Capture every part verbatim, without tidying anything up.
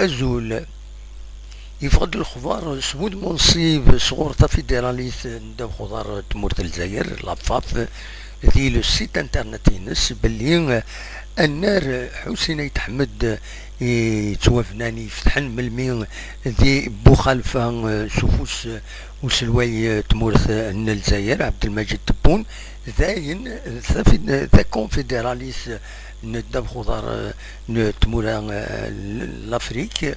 Azul. Yeffeɣ-d lexbar s wudem unṣib sɣur tafidiralit n ddabex uḍar n tmurt n Lezzayer, la FAF, di le site internet-ines, belli annar Ḥusin Ayt Ḥmed yettwabnan yefetḥen melmi di Buxalfa, s ufus uselway n tmurt n Lezzayer, Ɛebdelmajid Tebboune, dayen tafid-, takonfidiralit n ddabex uḍar n tmura, eh, n Lafrik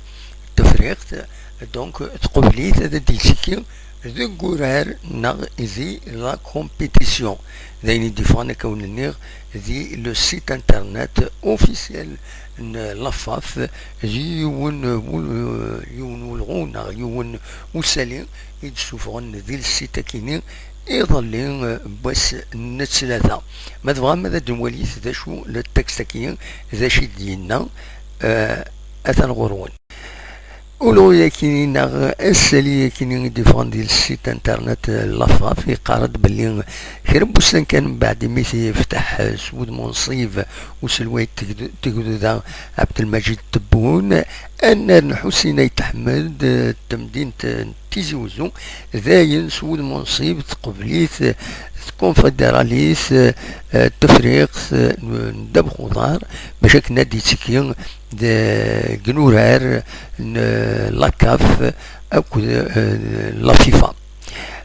Tefriqt, donc, tqubel-it ad d-yettekki deg urar neɣ di la compétition. D ayen i d-yeffɣen, akka wen-nniɣ, di le site internet officiel n la FAF, d yiwen wul-, yiwen ulɣu neɣ yiwen usali i d-ssufɣen di le site-akini iḍelli, eh, n wass n ttlata. Ma tebɣam ad d-nwalit d acu le texte-agi, d acu i d-yenna, eh, atan ɣur-wen. Ulɣu-yakini neɣ asali-yakini i d-yeffɣen di le site internet, eh, la FAF, yeqqar-d belli kra n wussan kan mbeɛd imi t-yefteḥ, eh, s wudem unṣib uselway n tegdu-, tegduda Ɛebdelmajid Tebboune, annar n Ḥusin Ayt Ḥmed, eh, n temdint n Tizi Wezzu, dayen s wudem unṣib tqubel-it tkonfidiralit, eh, Tefriqt, eh, n ddabex uḍar, bac akken ad d-yettekki deg inurar n la CAF akked, eh, la FIFA.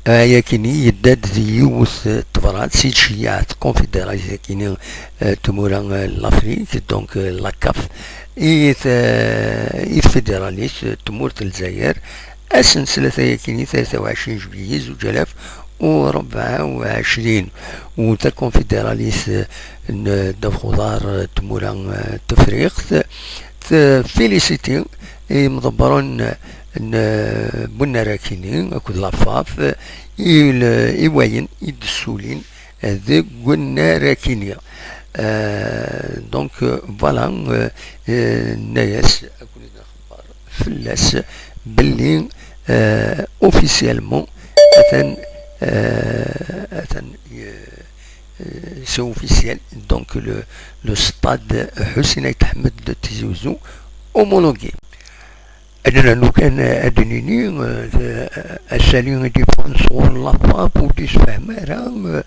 Ayakini yedda-d di yiwet n tebrat i d-tceyyeɛ tkonfidiralit-akini, eh, tmura, eh, n Lafrik, donc, eh, la CAF, i t-, i tfidiralit n tmurt n Lezzayer, ass n ttlata-yakini, tlata u ɛecrin juillet zuǧ alaf u rebɛa u ɛecrin, u takonfidiralit n ddabex uḍar n tmura n Tefriqt tfilisiti imḍebbren n Bunnar-akini akked la FAF i l-, i wayen i d-ssulin deg unnar-akini. Euh, donc, euh, voilà, euh, euh, nna-yas, ad ken-id-nxebber fell-as belli, euh, officiellement, atan, euh, atan, euh, euh, c'est officiel, donc le, le stade Hussein Ait Ahmed de Tizi Ouzou homologué. Ad nrnu kan ad d-nini, euh, asali i d-yeffɣen sɣur la FAF ur d-yessefhem ara, euh,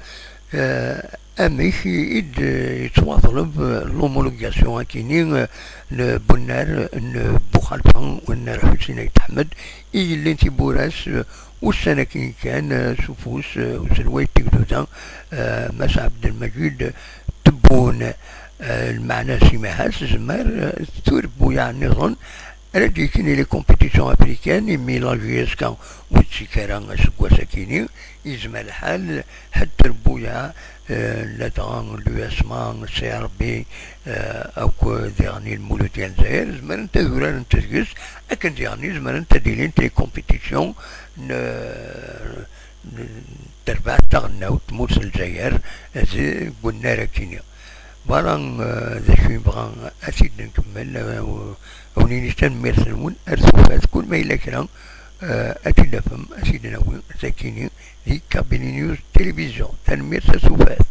euh, amek i d-yettwaḍleb, euh, l'homologation akini, euh, n Bunnar n Buxalfa u Nnar Ḥusin Ayt Ḥmed i yellin tiwwura-s, euh, ussan akkin kan, euh, s ufus, euh, uselway n tegduda, euh, Mass Abdelmajid Tebboune. Euh, lmeɛna-s imaha tezmer, euh, trebbuyaɛ nniḍen ara d-yekkin i les compétitions africaines, imi la JSK ur d-tettekki ara aseggas akini, yezmer lḥal ḥedd trebbuyaɛ, euh, ladɣa l'USMA, CRB, euh, akk diɣen Lmuludya n Lezzayer, zemrent ad urarent deg-s, akken diɣen zemrent ad ilint les compétitions n, n terbaɛt taɣelnawt n tmurt n Lezzayer deg unnar akini. Voilà, euh, d acu i nebɣa ad t-id-nkemmel, euh, ad wen-nini tanemmirt-nwen, ar tufat, kul ma yella kra, euh, ad t-id-tafem, ad t-id-nawi, d akini, di Kabylie News Télévision. Tanemmirt, ar tufat.